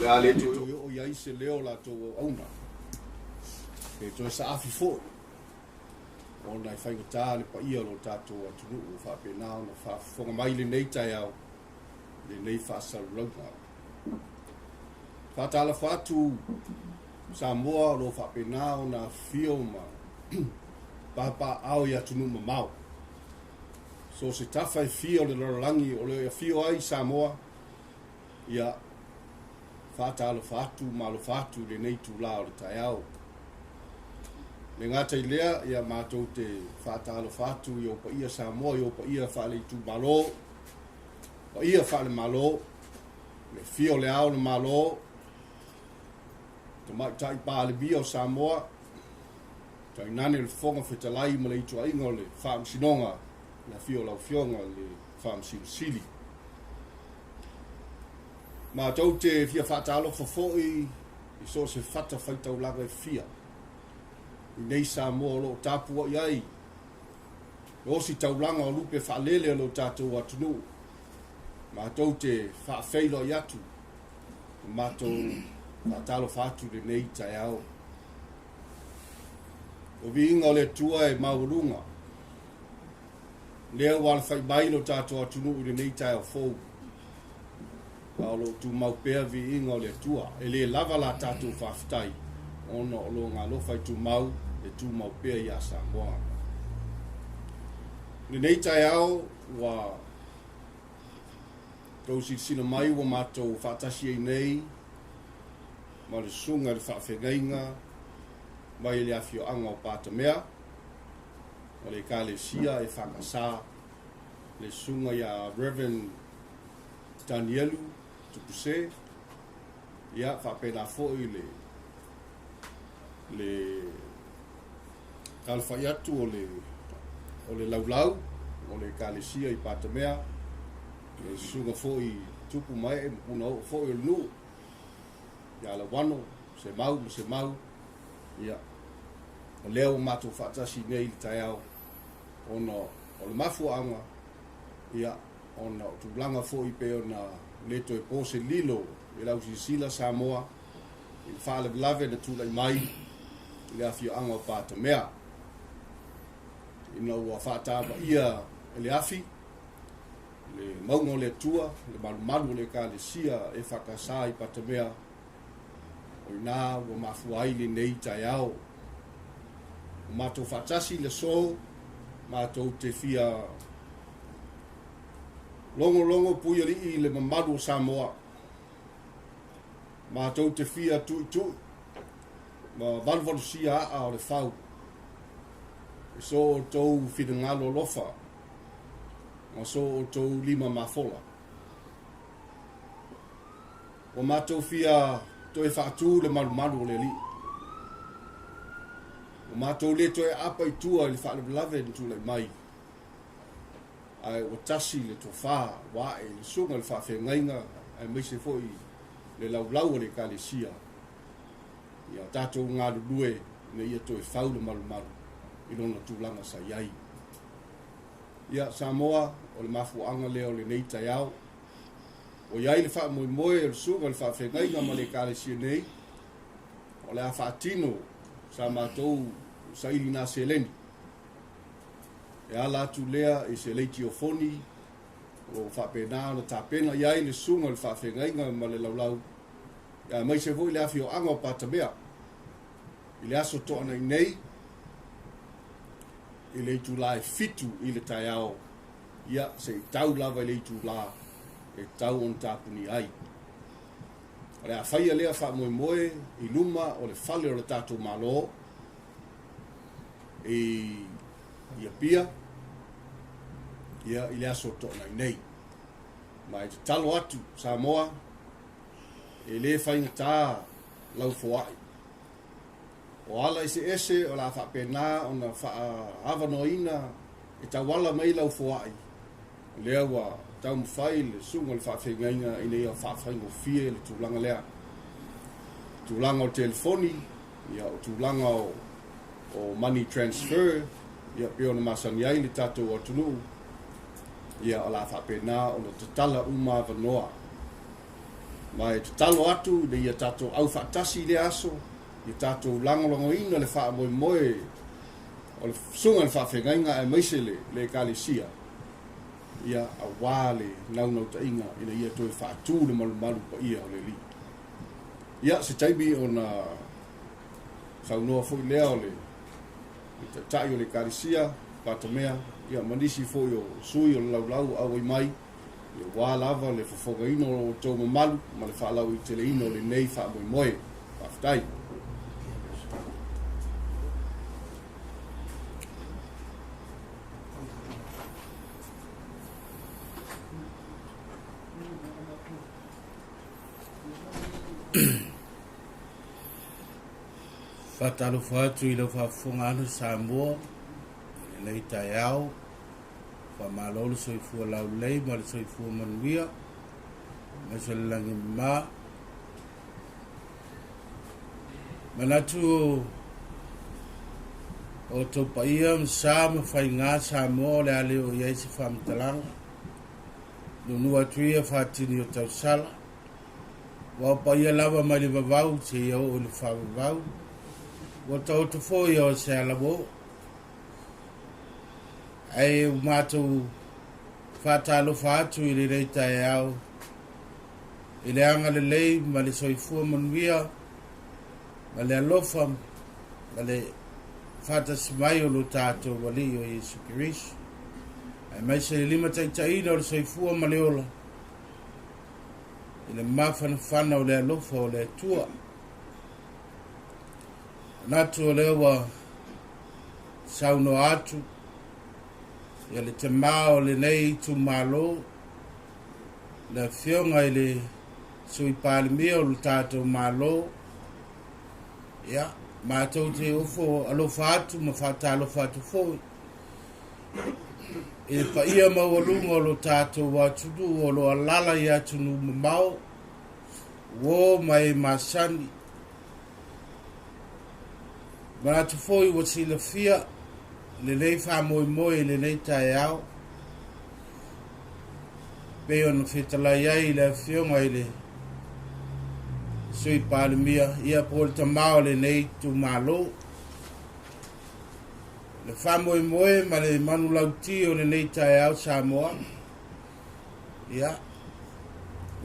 le a le toe oo i ai se leo o latou auauna, pe toe saafi foi, ona e faigata le paia o lo tatou atunuu o faapena ona faafofoga mai lenei taeao, lenei faasalalauga. Faatalofa atu Samoa o lo o faapena ona afifio ma papaaao i atunuu mamao. So o se tafa e fia o le lalolagi o lo o afio ai Samoa, ia faatalofa atu ma alofa atu i lenei itula o le taeao. Le gata i lea, ia matou te faatalofa atu i ou paia Samoa, i ou paia faale-itumalo, paia faale-Malo, le afio o le Ao o le Malo, Tamaitai Palemia o Samoa, tainane le Fofoga Fetalai ma le ituaiga o le Faamasinoga, le afio o lau Afioga i le Faamasino Sili. Matou te fia faatalofa foi i so o se fata faitaulaga e fia i nei Samoa o lo o tapuai ai le ositaulaga o lupe faalele o lo tatou atunuu. Matou te faafeiloai atu ma matou faatalofa atu i lenei taeao. O viiga o le Atua e maualuga, lea ua alafai mai lo tatou atunuu i lenei taeao fou, a o lo o tumau pea viiga o le Atua. E le lava la tatou faafetai ona o lona alofa e tumau, e tumau pea ia Samoa. I lenei taeao ua tou silasila mai ua matou faatasi ai nei ma le susuga i le faafeagaiga mai le afioaga o Patamea o le Ekalesia EFKS, le susuga ia Reverend Danielu Tupuse, ia faapena foi le le alafai atu o le o le laulau o le Ekalesia i Patamea, le susuga foi Tupu Mae ma Punaoo foi o le nuu ia Lauano, Semau ma Semau, ia o lea ua matou faatasi nei i le taeao ona o le mafuaaga, ia ona o tulaga foi pei ona le toe po se lilo i lau silasila Samoa i le faalavelave na tulai mai i le afioaga o Patamea ina ua faatavaia e le afi le mauga o le Atua, le malumalu o le Ekalesia EFKS i Patamea, o ina ua mafua ai lenei taeao. Ua matou faatasi i le aso, matou te fia logologo puialii i le mamalu o Samoa. Matou te fia tuitui ma valuvalusia aa o le fau i so outou finagalo alofa ma so outou lima mafola. Ua matou fia toe faatu le malumalu o le Alii. Ua matou le toe aapa i tua i le faalavelave na tulai mai, ae ua tasi le tofa ua ae i le susuga i le faafeagaiga aemaise foi le laulau a le Ekalesia. Ia tatou galulue ina ia toe fau le malumalu i lona tulaga sa i ai. Ia, Samoa, o le mafuaaga lea o lenei taeao. Ua i ai le faamoemoe o le susuga i le faafeagaiga ma le Ekalesia nei, o le a faatino sa matou sailiga seleni. E ala atu lea i se leitiofoni o lo o faapena ona tapena i ai le susuga i le faafeagaiga ma le laulau, aemaise foi le afioaga o Patamea i le aso Toonai nei i le itula e 7 i le taeao, ia se i tau lava i le itula e tatau ona tapunia ai. O le a faia lea faamoemoe i luma o le fale o le tatou Malo i Apia, ia i le aso Toonai nei. Ma e tatalo atu Samoa, e le faigata lau foai. O ala eseese o le a faapena ona faaavanoaina e tauala mai lau foai, o lea ua taumafai le susuga o le faafeagaiga ina ia faafaigofie le tulaga lea. Tulaga o telefoni, ia o tulaga o money transfer, ia pei ona masani ai le tatou atunuu, ia o le a faapena ona tatala uma avanoa. Ma e tatalo atu ina ia tatou aufaatasi i lea aso, ia tatou lagolagoina le faamoemoe o le Susuga i le Faafeagaiga aemaise le le Ekalesia, ia, aua le naunautaiga ina ia toe faatu le malumalu paia o le Alii. Ia, se taimi ona saunoa foi lea o le Taitai o le Ekalesia, Patamea, ia, ma nisi foi o sui o le laulau ua auai mai, aua lava le fofogaina o lo outou mamalu ma le faalauaiteleina o lenei faamoemoe. Faafetai. Faatalofa atu i lau faafofoga Samoa i lenei taeao. Faamalo le soifua laulelei ma le soifua manuia, aemaise le lagi e mama. Manatu o outou paia ma sa ma faiga Samoa o le a le oo i ai se faamatalaga. Nuunuu atu ia faatini o tausala, ua o paia lava mai le vavau seia oo i le faavavau, ua taoto foi o se alauoo. Ae ua matou faatalofa atu i lenei taeao i le agalelei ma le soifua manuia ma le alofa ma le faatasi mai o lo tatou Alii o Iesu Keriso, aemaise le limataitaiina o le soifua ma le ola i le mafanafana o le alofa o le Atua. Manatu o lea ua saunoa atu ia le tamā o lenei itumalo, le Afioga i le Sui Palemia o le tatou Malo. Ia, matou te ofo alofa atu ma faatalofa atu foi i le paia maualuga o lo tatou atunuu o lo alaala i atunuu mamao, uō ma e masani. Manatu foi ua silafia lenei faamoemoe i lenei taeao, pei ona fetalai ai i le Afioga i le Sui Palemia, ia po o le tamā o lenei itumalo. Le faamoemoe ma le manulauti o lenei taeao Samoa, ia,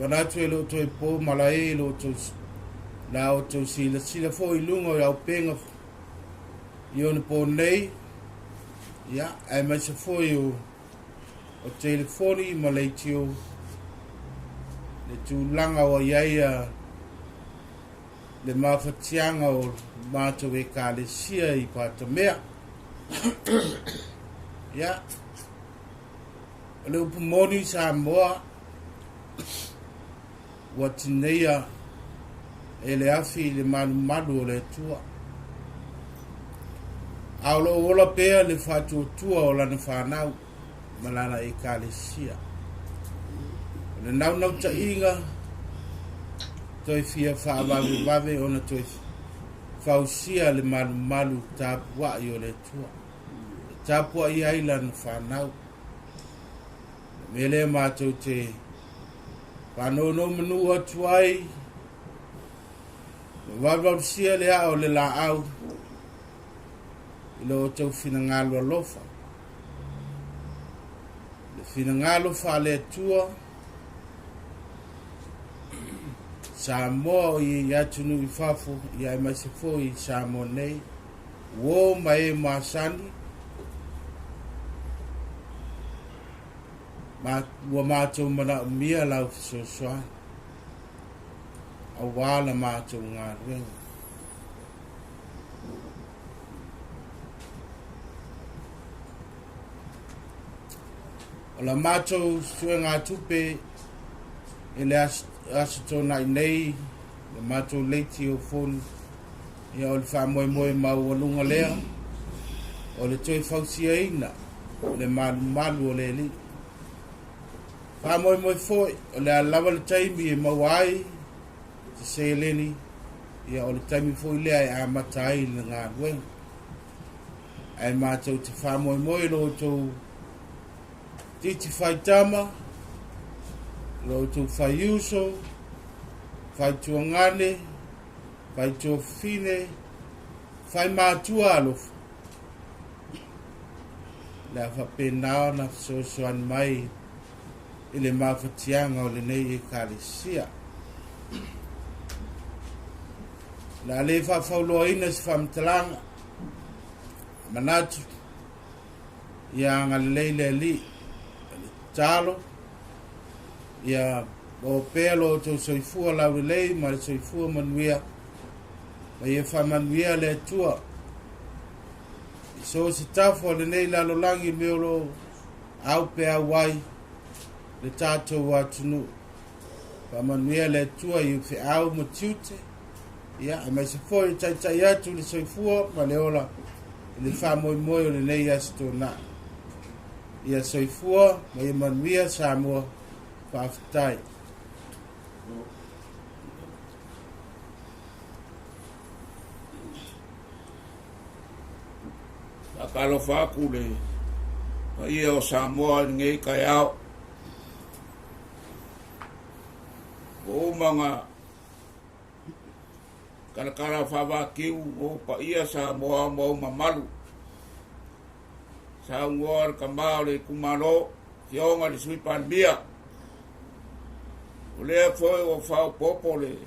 manatu e le o toe po malae i lo outou la outou silasila foi i luga o auupega i ona po nei, ia, aemaise foi o telefoni ma leitio, le tulaga ua i ai le mafatiaga o matou Ekalesia i Patamea. Ia, o le upu moni Samoa, ua tineia e le afi i le malumalu o le Atua. A o lo o ola pea le faatuatua o lana fanau ma lana Ekalesia. O le naunautaiga toe fia faavavevave ona toe fausia le malumalu tapuai o le Atua. E tapuai ai lana fanau. O le mea lea matou te faanonomanu atu ai, ma valuvalusia le aa o le laau i lo outou finagalo alofa. Le finagalo faale-Atua, Samoa o i atunuu i fafo, ia aemaise foi i Samoa nei, uō ma e masani, ua matou manaomia lau fesoasoani aua la matou galuega. O la matou suegatupe i le Aso Toonai nei, le matou leiti o fonu, ia o le faamoemoe maualuga lea o le toe fausiaina o le malumalu o le Alii. Faamoemoe foi o le a lava le taimi e maua ai se seleni, ia o le taimi foi lea e amata ai le galuega. Ae matou te faamoemoe lo outou titi faitama, lo outou faiuso, Faituagane, faituafafine, faimatua alofa. Le a faapena ona fesoasoani mai i le mafatiaga o lenei Ekalesia. O le a le faafauloaina se faamatalaga, manatu ia agalelei le Alii. O le tatalo, ia maua pea lo outou soifua laulelei ma le soifua manuia, ma ia faamanuia le Atua i so o se tafa o lenei lalolagi me o lo o aupeau ai le tatou atunuu. Faamanuia le Atua i feau ma tiute, ia, aemaise foi le taitai atu i le soifua ma le ola i le faamoemoe o lenei Aso Toonai. Ia soifua ma ia manuia Samoa. Faafetai. Faatalofa atu le paia o Samoa i lenei taeao. Ua uma ona talatala faavatiu o paia Samoa ma ou mamalu. Saunoa le tama o le itumalo, Afioga i le Sui Palemia. O lea foi ua faaopoopo le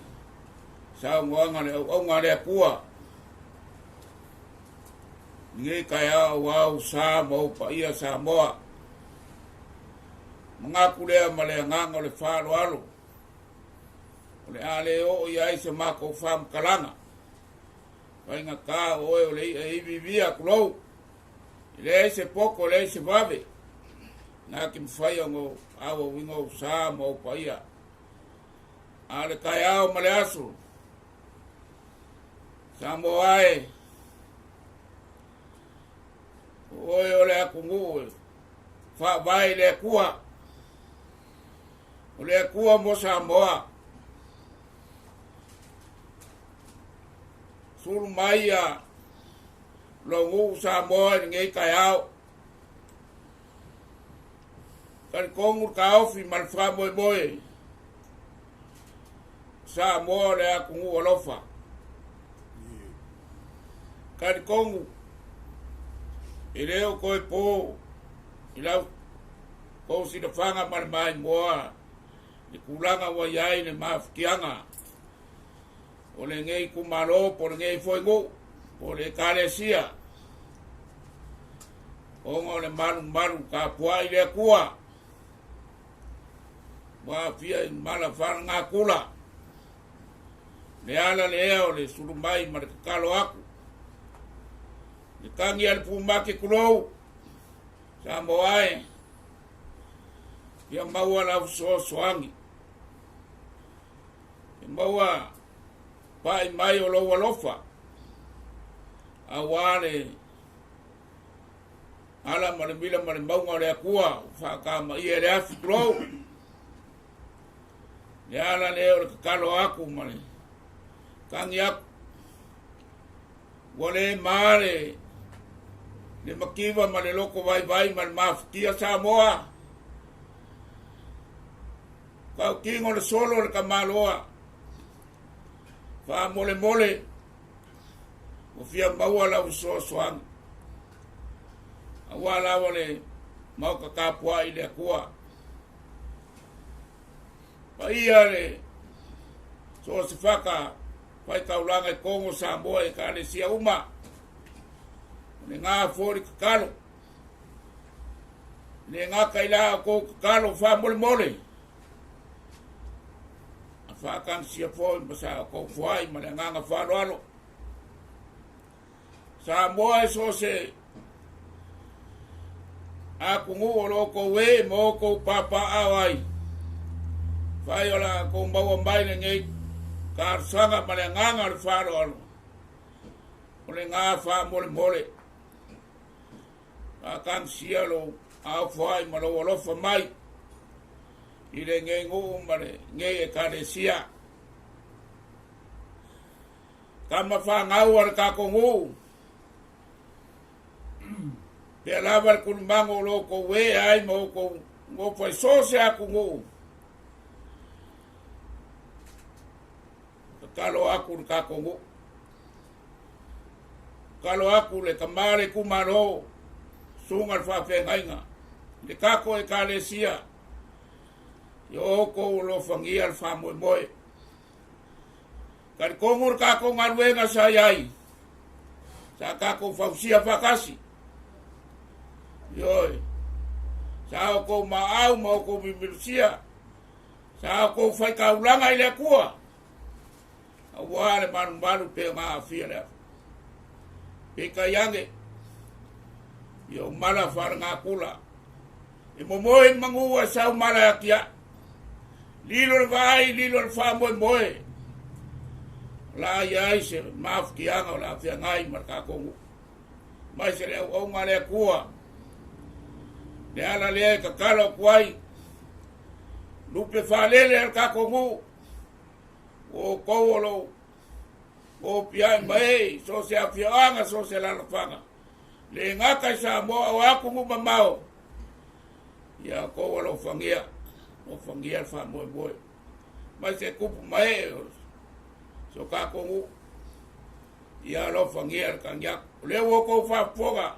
saunoaga a le auauna a le Atua. Lenei taeao aua ou sa ma ou paia Samoa. Manatu lea ma le agaga o le faaaloalo, o le a le oo i ai se matou faamatalaga. Faigata o oe o le i'a e iviivia, tulou. E leai se poto, e leai se vave, na te mafai ona auauina ou sa ma ou paia. A o le taeao ma le aso, Samoa e, o oe o le atunuu e faavae i le Atua. O le Atua mo Samoa. Sulu mai ia lou nuu Samoa i lenei taeao. Talitonu le taofi ma le faamoemoe, Samoa o le atunuu alofa. Talitonu e le o toe po i lau tou silafaga ma le maimoa le tulaga ua i ai le mafutiaga o lenei itumalo po o lenei foi nuu po o le Ekalesia, ona o le malumalu tapuai le Atua ua aafia i mala faalenatura. Le ala lea o le sulu mai ma le tatalo atu, le tagi a le pumate tulou, Samoa e, ia maua lau fesoasoani, e maua pai mai o lou alofa, aua le ala ma le mila ma le mauga o le Atua, ua faatamaia e le afi, tulou. Le ala lea o le tatalo atu ma le tagi atu, ua le ma le mativa ma le loto vaivai ma le mafatia Samoa. Tautino le solo o le tamaloa, faamolemole, ua fia maua lau fesoasoani, aua lava le maota tapuai i le Atua. Paia le so o se fata faitaulaga i totonu o Samoa i Ekalesia uma, o le ga foi le tatalo. Le gata i la outou tatalo faamolemole, a faatagisia foi ma sa outou foai ma le agaga faaaloalo. Samoa e so o se atunuu o lo outou e ma outou papaaao ai, fai o la outou maua mai lenei talosaga ma le agaga o le faaaloalo, o le ga faamolemole. Faatagisia lou aofoai ma lou alofa mai i lenei nuu ma lenei Ekalesia. Tama fanau a le tatou nuu, pea lava le tulumaga o lo outou e ai ma outou nofo ai so o se atunuu. Tatalo aku le tatou nuu. Tatalo aku le tama le itumalo, susuga le faafeagaiga, le tatou ekalesia, ia outou alofagia le faamoemoe. Talitonu le tatou galuega sa i ai, sa tatou fausia faatasi. Ioe, sa outou maau ma outou mimilusia, sa outou faitaulaga i le Atua, aua le malumalu pe ona aafia le afa. Peitai ane, ia o mala faalegatula, e momoe manu a sau mala e atiae. Lilo le vaai, lilo le faamoemoe. O la i ai se mafutiaga o le a feagai ma le tatou nuu. Mai se le auauna a le Atua. Le ala lea e tatalo atu ai, lupe faalele a le tatou nuu, ua outou o lou opiai mai so se afioaga, so se lalafaga, le gata i Samoa o atunuu mamao, ia outou alofagia, alofagia le faamoemoe. Mai se tupu ma ee o so tatou nuu, ia alofagia le tagi atu. O lea ua outou faafofoga,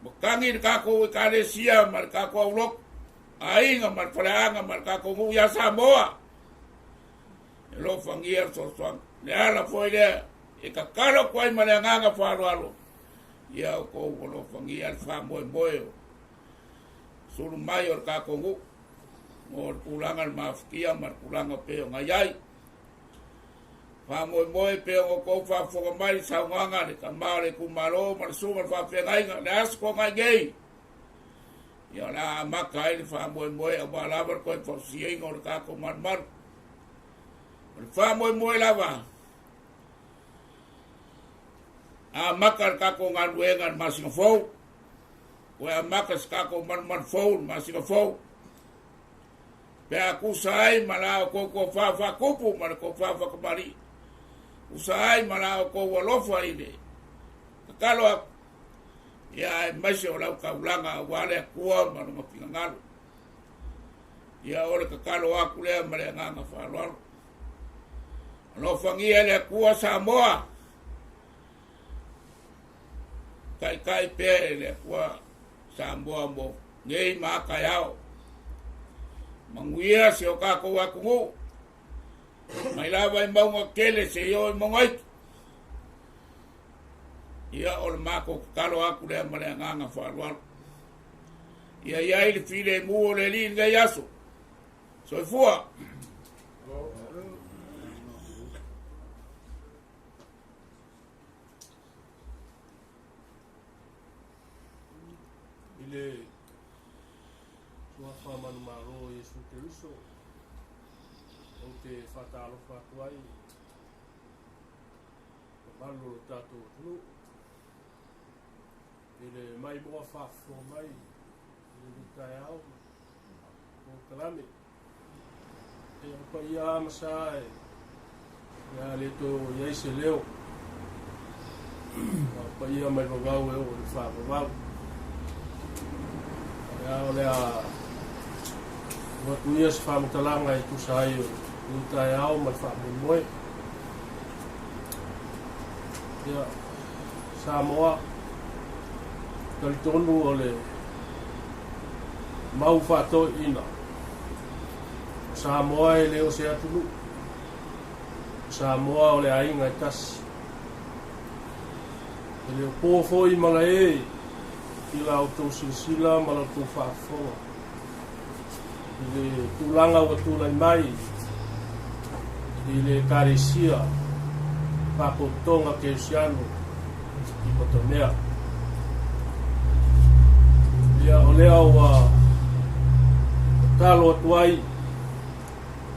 ua tagi le tatou ekalesia ma le tatou aulotu, aiga ma le faleaga ma le tatou nuu ia Samoa. E alofagia le fesoasoani. Le ala foi lea e tatalo atu ai ma le agaga faaaloalo, ia outou alofagia le faamoemoe o sulu mai o le tatou nuu mo le tulaga le mafatia ma le tulaga pei ona i ai. Faamoemoe pei ona outou faafofoga mai i le saunoaga a le tama o le itumalo ma le susuga i le faafeagaiga, le aso togai nei. Ia o le a amata ai le faamoemoe aua lava le toe fausiaina o le tatou malumalu. O le faamoemoe lava, amata le tatou galuega i le masina fou, toe amata se tatou malumalu fou i le masina fou, pe a tusa ai ma la outou tofa faatupu ma le tofa faatamalii, tusa ai ma la outou alofa i le tatalo atu, ia aemaise o lau taulaga aua le Atua ma lona finagalo. Ia o le tatalo atu lea ma le agaga faaaloalo. Alofagia e le Atua Samoa, taitai pea e le Atua Samoa mo nei ma a taeao. Manuia si o tatou atunuu, mai lava i mauga tele seia oo i mauga iti. Ia o le matou tatalo atu lea ma le agaga faaaloalo. Ia i ai le filemu o le Alii i lenei aso. Soifua. I le Suafa manumalo o Iesu Keriso, ou te faatalofa atu ai mamalu o lo tatou atunuu i le maimoa faafofoga mai i lenei taeao polokalame. E o paia ma sa e le a le toe oo i ai se leo. A o paia mai vavau e oo i le faavavau. Ia o le a avatu ia se faamatalaga e tusa ai o lenei taeao ma le faamoemoe. Ia, Samoa, talitonu o le mau faatoeaiina. O Samoa e le o se atunuu. O Samoa o le aiga e tasi. E le o po foi malae i la outou silasila ma la outou faafofoga i le tulaga ua tulai mai i le Ekalesia Faapotopotoga Kerisiano i Patamea. Ia, o lea ua tatalo atu ai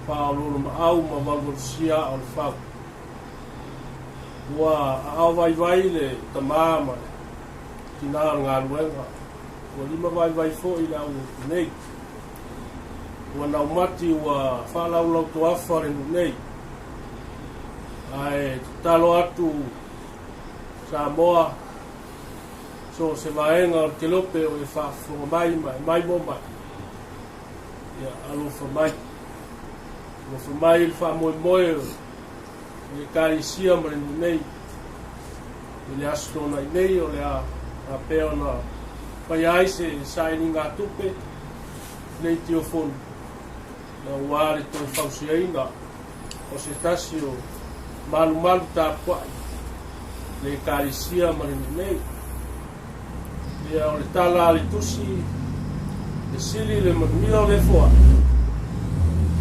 faaoloolomaau ma valuvalusia aa o le fau. Ua aao vaivai le tama ma le tinā o le galuega, ua lima vaivai foi le au lotu nei. Ua naumati ua faalaulau toafa le nuu nei. Ae tatalo atu Samoa, so o se vaega o le kelope o e faafofoga mai ma e maimoa mai, ia alofa mai. Alofa mai i le faamoemoe o Le Ekalesia ma le nuu nei. I le Aso Toonai nei o le a faapea ona faia ai se sailiga-tupe leitiofoni aua le toe fausiaina o se tasi o malumalu tapuai le Ekalesia ma le nuu nei. Ia o le tala a le tusi, e sili le manuia o le foai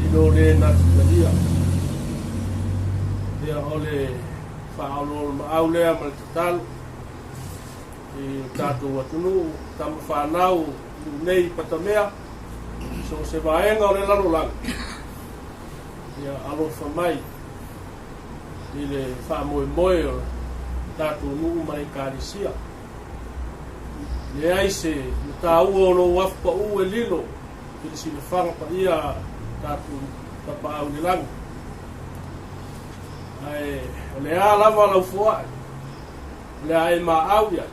i lo le natutalia. Ia o le faaoloolomaau lea ma le tatalo i lo tatou atunuu, tama fanau nuu nei i Patamea, so o se vaega o le lalolagi, ia alofa mai i le faamoemoe o le tatou nuu ma le Ekalesia. Leai se mataua o lou afu pau e lilo i le silafaga paia a tatou Tapaau i le lagi. Ae o le a lava lau foai, o le a e maau i ai,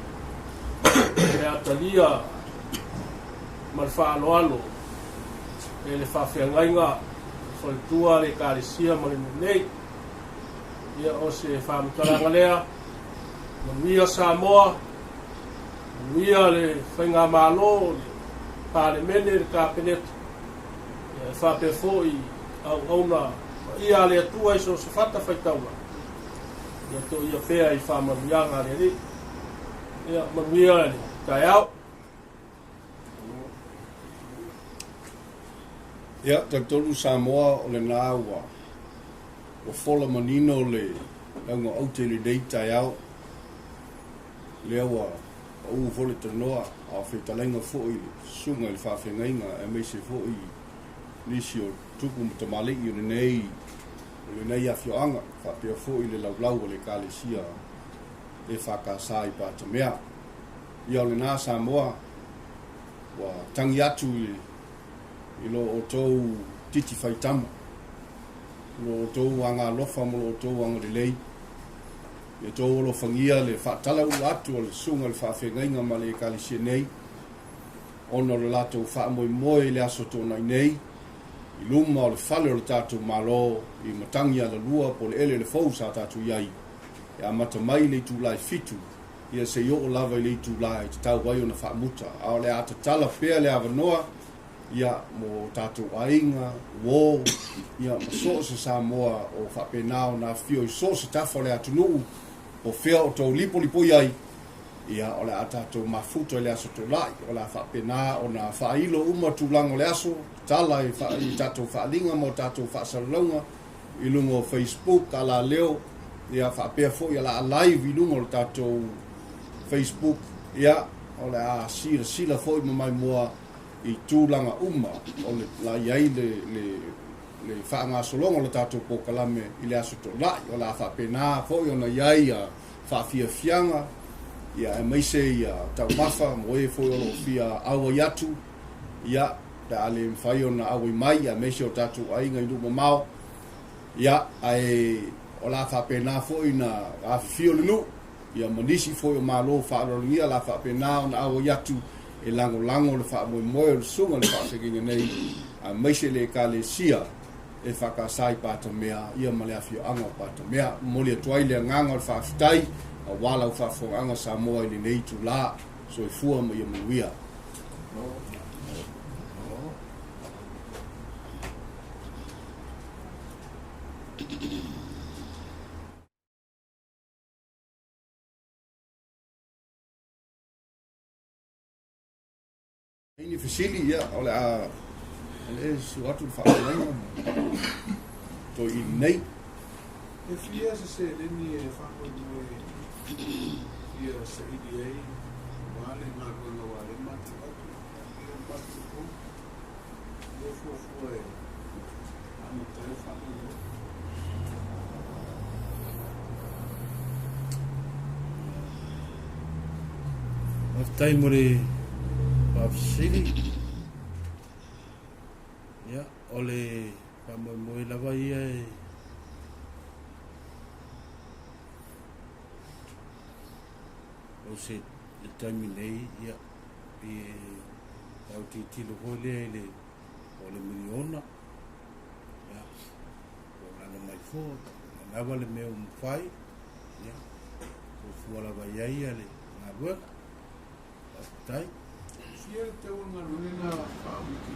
o le a talia ma le faaaloalo e le faafeagaiga faletua a le Ekalesia ma le nuu nei. Ia o se faamatalaga lea. Manuia Samoa, manuia le Faigamalo, le Palemene, le Kapeneta, ia e faapea foi auauna paia a le Atua i so o se fatafaitaulaga, ia toia pea i faamanuiaga a le Alii. Ia manuia le taeao. Ia, talitonu Samoa o lena ua ua fola manino le lauga aute i lenei taeao. Lea ua pau foi le tanoa a o fetalaiga foi i le susuga i le faafeagaiga aemaise foi nisi o tupu ma tamalii o lenei o lenei afioaga faapea foi le laulau a le Ekalesia EFKS i Patamea. Ia o lena Samoa ua tagi atu i i lo outou titi faitama, i lo outou agalofa ma lo outou agalelei. Ia outou alofagia le faatalaula atu o le susuga i le faafeagaiga ma le Ekalesia nei, ona o le latou faamoemoe i le Aso Toonai nei, i luma o le fale o le tatou Malo i Matagi Alalua po o le eleele fou sa tatou i ai, e amata mai i le itula e 7, ia se i oo lava i le itula e tatau ai ona faamuta. A o le a tatala pea le avanoa, ia, mo tatou aiga, uo, ia, ma so o se Samoa o faapena ona afifio i so o se tafa o le atunuu, po o fea o tou lipolipoi ai, ia, o le a tatou mafuta i le Aso Toonai. O le a faapena ona faailo uma tulaga o le aso, tatala i, fa, i tatou faaaliga ma o tatou faasalalauga i luga o Facebook, alaleo, ia, faapea foi o le a live i luga o le tatou Facebook, ia, o le a silasila foi ma maimoa i tulaga uma o le la i ai le, le, le faagasologa o le tatou polokalame i le Aso Toonai. O le a faapena foi ona i ai ia faafiafiaga, ia aemaise ia taumafa mo e foi o lo o fia auai atu, ia, pe a le mafai ona auai mai, aemaise o tatou aiga i nuu mamao, ia, ae o le a faapena foi ona afifio le nuu, ia ma nisi foi o Malo faaaloalogia la faapena ona auai atu e lagolago le faamoemoe o le Susuga i le Faafeagaiga nei, aemaise le Ekalesia EFKS i Patamea, ia ma le afioaga o Patamea. Momoli atu ai le agaga o le faafetai aua lau faafofogaaga Samoa i lenei itula. Soifua ma ia manuia. Ai ni fesili, ia, o le a o le susu atu le faafeagaiga ma toeaina nei. E fia se seleni e faamoemoe fia saili ai aua le galuega aua lea matou atu ia matou tou lea fuafua e amata ai le faamoemoe. Faafetai mo le faafesili. Ia, o le faamoemoe lava ia e o se le taimi nei, ia, e autitilo foi lea i le o le miliona, ia, o lalo mai foi. A lava le mea ua mafai, ia, fuafua lava i ai le galuega. Faafetai. Fia le tau o le galuega lena faa-wiki?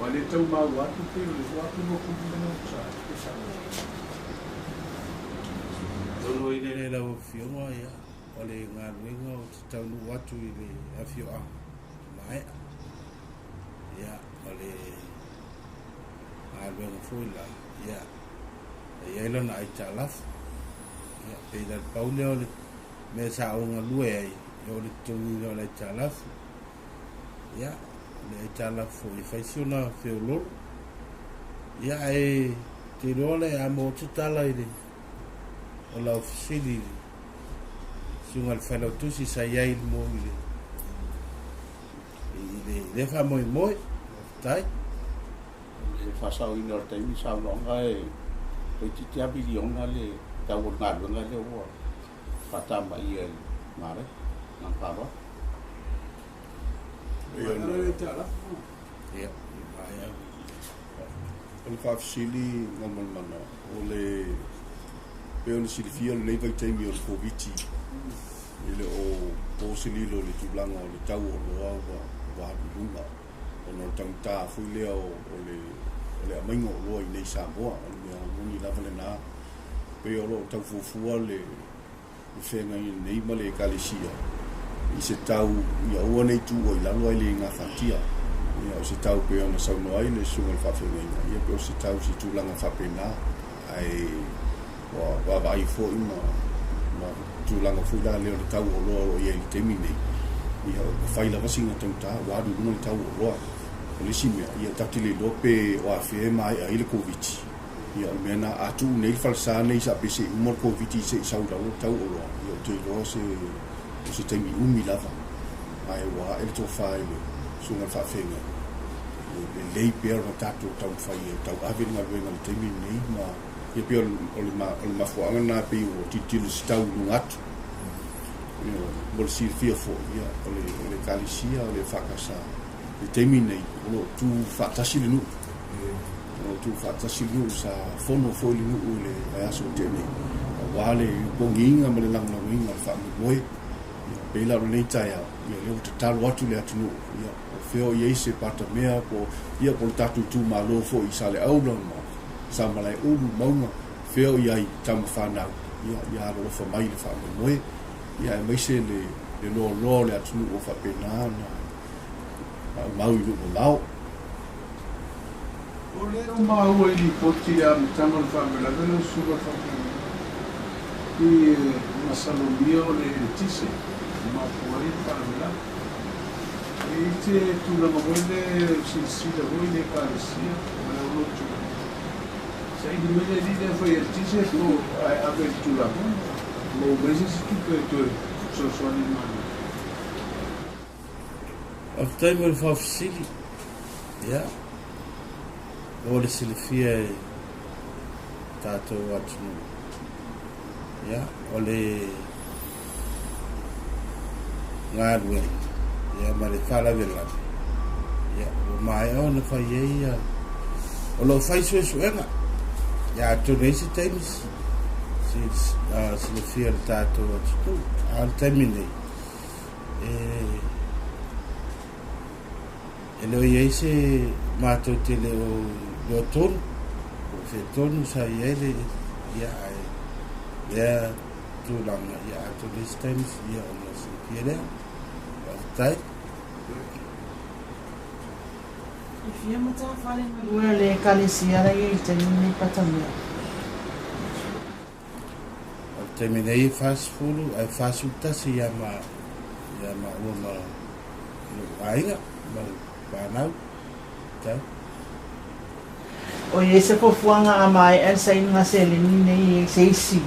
Ua le tau maua atu pei o le 2023 sa Loloina le lau Afioga, ia, o le galuega ou te taunuu atu i le afioaga maea. Ia, o le galuega foi la, ia, e i ai lona aitalafu. Ia, pei la le pau lea o le mea sa ou galue ai, ia o le totogiina o le aitalafu. Ia, o le aitalafu foi e fai si ona feololo. Ia, ae te iloa le a maua atu tala i le o lau fesili i le susuga i le Failautusi sa i ai mo i le i le lea faamoemoe. Faafetai. Le faasaoina o le taimi saunoaga e toeitiiti lava miliona le tau o le galuega lea ua faatamaia i Marai. Ma le faaaloalo. Ia, maea. O le faafesili Gamalemana, o le pei ona silafia o lenei vaitaimi o le Koviti, e le o po se lilo i le tulaga o le tau o oloa ua alu i luga ona o le taugata foi lea o le aumaiga o oloa i inei i Samoa. O le mea moni lava lena, pei o lo o tau fuafua le feagaiga nei ma le Ekalesia i se tau ia aua ne i tuua i lalo ae le gafatia. Ia, o se tau pei ona saunoa ai le susuga i le faafeagaiga, ia pei o se tau i se tulaga faapena, ae ua vaavaai foi ma tulaga foi la lea o le tau o oloa o lo o i ai i le taimi nei, ia ua fai lava sina taugata, ua alu i luga le tau o oloa. O le isi mea, ia tatou te le iloa pe o afea e maea ai le Koviti. Ia, o le mea lena, a tuu nei le falesa nei sa pe se i uma le Koviti se i sau i lalo le tau o oloa, ia ou te iloa se, o se taimi umi lava, ae ua ae le tofa i le susuga i le faafeagai, e lelei pea ona tatou taumafai e tauave le galuega i le taimi lenei ma, ia pei o le mafuaaga lena pei ua tilotilo i se tau i luga atu. Ia, mo le silafia foi, ia, o le Ekalesia, o le EFKS, i le taimi lenei, o lo o tu faatasi le nuu. O lo o tu faatasi le nuu, sa fono foi le nuu i le vaiaso ua tea nei, aua le pogiina ma le lagolagoina o le faamoemoe. Ia, pei la o lenei taeao, ia, o lea ua tatalo atu le atunuu, ia, o fea o i ai se patamea, po, ia, po o le tatou itumalo foi i Saleaula ma Samalaeulu, Mauga, fea o i ai tama fanau, ia, ia alolofa mai i le faamoemoe, ia, aemaise le loaloa o le atunuu o faapena ona maumau i nuu mamao. O lea ua maua i lipoti i le amataga o le faalavelave lau Susuga i le Faafeagaiga i masalomia o le eletise e mafua ai le faalavelave. E i ai se tulaga foi lea o silasila foi le Ekalesia ma le aulotu saili mai le alii lea fai eletise po ae ave i le Tulafono maua mai se isi tupe e toe fesoasoani i le Malo. Faafetai mo le faafesili. Ia, mo le silafia e tatou atunuu. Ia, o le galuega, ia, ma le faalavelave, ia, ua maea ona fai ai ia, o lo o fai suesuega. Ia, atonu e i ai se taimi silafia e le tatou atunuu. A o le taimi nei, E le o i ai se matou te le o iloa tonu, po o fea tonu sa i ai le, ia, ae lea tulaga, ia, atonu e i ai se taimi, ia, ona silafia lea. Faafetai. E fia matafale galue a le Ekalesia la i ai i le taimi lenei Patamea. O le taimi nei e 40 ae 41 ia ma ia maua ma lou aiga ma lou fanau. Tau. O i ai se fuafuaga a maea le sailiga seleni nei i se isi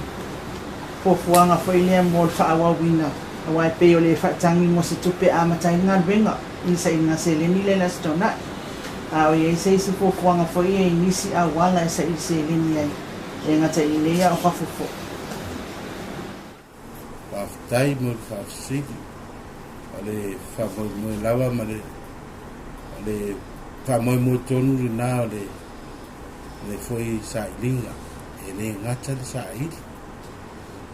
fuafuaga foi lea mo le faaauauina, aua e pei o le faatagi mo se tupe e amata ai le galuega i le sailiga seleni lea i le Aso Toonai. A o i ai se isi fuafuaga foi ia i nisi auala e saili seleni ai. E gata i inei a o fafo foi. Faafetai mo le faafesili. O le faamoemoe lava ma le, o le faamoemoe tonu lena o le Lenei foi sailiga, e le gata le saili.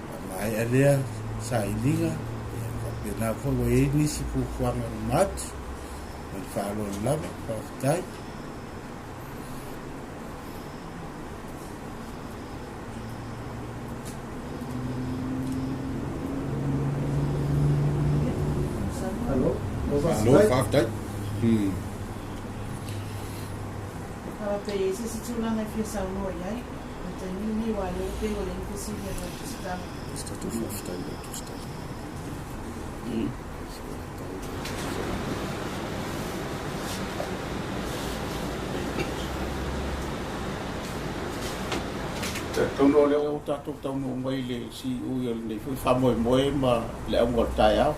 Faamaea lea sailiga, ia faapena foi ua i ai nisi fuafuaga uma atu. Ma le faaaloalo lava, faafetai. Alo, Malo faafetai. Pe i ai se isi tulaga e fia saunoa i ai i le taimi lenei, aua o lea ua pei ua leai ni fesili a lau tusitala. Talitonu o lea ua tatou taunuu mai i le siui o lenei foi faamoemoe ma le auga o le taeao.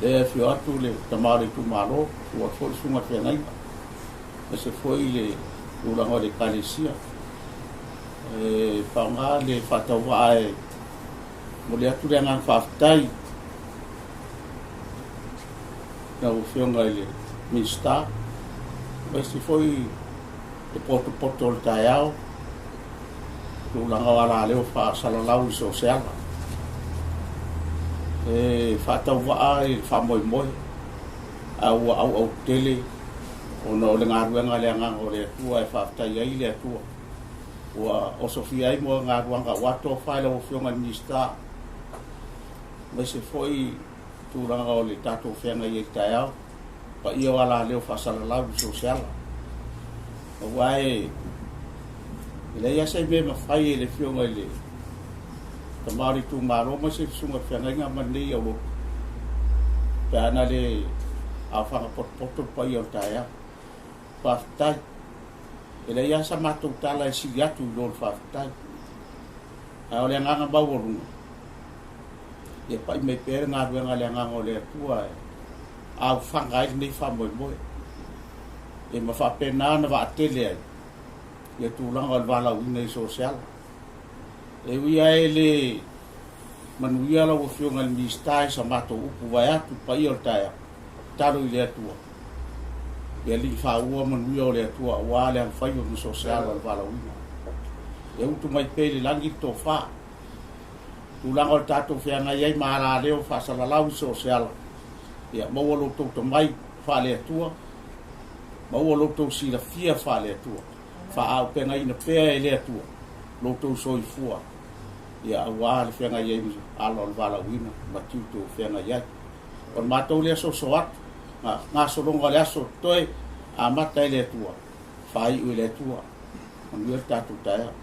Lea e afio atu le tama o le itumalo, susu atu foi le susuga i le feagaiga, aemaise foi le tulaga o le Ekalesia. E faaaoga le faatauvaa e momoli atu le agaga faafetai i lau Afioga i le Minisita, aemaise foi le potopoto o le taeao, tulaga o alaleo faasalalau i so o se ala. E faatauvaa i le faamoemoe, a ua auau tele ona o le galuega a le Agaga o le Atua e faafetai ai le Atua. Ua osofia ai mo galuega ua tofa i lau Afioga i le Minisita, aemaise foi tulaga o le tatou feagai ai i le taeao, paia o alaleo faasalalau i so o se ala. Aua e leai lava se mea e mafai e le Afioga i le tama o le itumalo ma se susuga i le feagaiga ma lenei aulotu, pe ana le aofaga potopoto le paia o le taeao. Faafetai. E leai lava sa matou tala e sili atu i lo le faafetai. Ae o le agaga maualuga, ia pai mai pea le galuega a le Agaga o le Atua e aofaga ai lenei faamoemoe. E ma faapena ona vaatele ai ia tulaga o le valaauina i so o se ala. E ui lava e le manuia lau Afioga i le Minisita i sa matou upu vaeatu le paia o le taeao, tatalo i le Atua ia alii faaua manuia o le Atua aua le alofaiva ma so o se ala o le valaauina. Ia utu mai pea i le lagi le tofa. Tulaga o le tatou feagai ai ma alaleo faasalalau i so o se ala, ia maua lo outou tomai faale-Atua, maua lo outou silafia faale-Atua, faaaupegaina pea e le Atua lo outou soifua, ia aua le feagai ai ma ala o le valaauina ma tiute o feagai ai. O le matou lea soso atu, gasologa o le aso toe amata e le Atua, faaiu e le Atua. Manuia le tatou taeao.